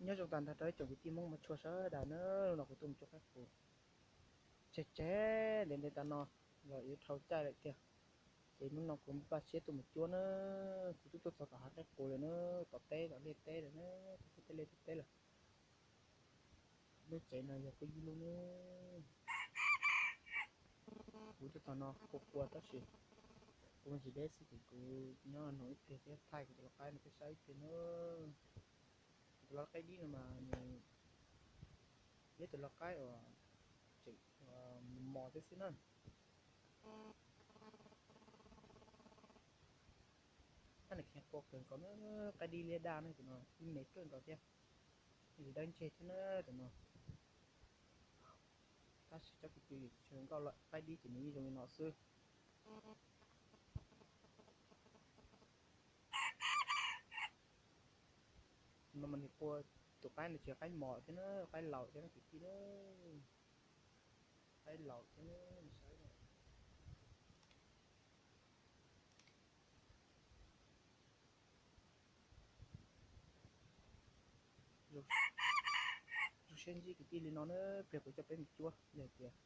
Nyob zoo tag nrho rau ib tsoom kwv tij Hmoob mog tshua sawv daws na, hnub no kuv tuaj mus cuab qaib qus tseg tseg ntev ntev tas no los yuav dhau caij lawm tiag. Ces hnub no kuv npaj siab tuaj mus cuab na, kuv twb tuaj txog tom hav qaib qus lawm na, tom teb tom liaj teb lawm na, tom tej liaj tej teb lawm. Lub tsev no yog kuv ib lub na. Kuv tuaj txog no qua qua tab sis kuv tsis deb xwb ces kuv nyob no ib pliag thiab thaij kuv tus lau qaib no peb saib ib pliag na. Kuv tus lau qaib dib no mas nws yog tus lau qaib uas tseem mos thiab xwb na. Tab nws khiav qua kawg nkaus na, qaib dib liab daj na, tus no ib me kawg nkaus thiab. Yus dawb ntseg thiab na tus no. Tab sis cov kwv tij tseem nkauj lawm, qaib dib ces nws yeej zoo li no xwb. No mas nws qua tus qaib no tsis yog qaib mos thiab na, qaib laus thiab na kwv tij na. Qaib laus thiab na, saib. Zoo siab ntsib kwv tij li no na, pliag kuv coj peb mus cuab, yog tias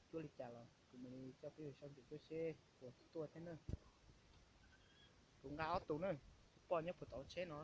cuab li cas los kuv mam li coj peb mus soj ntsuam cuab seb puas tuaj thiab na. Kuv nqa ob tug na, tus poj nyob puag tom tsheb no.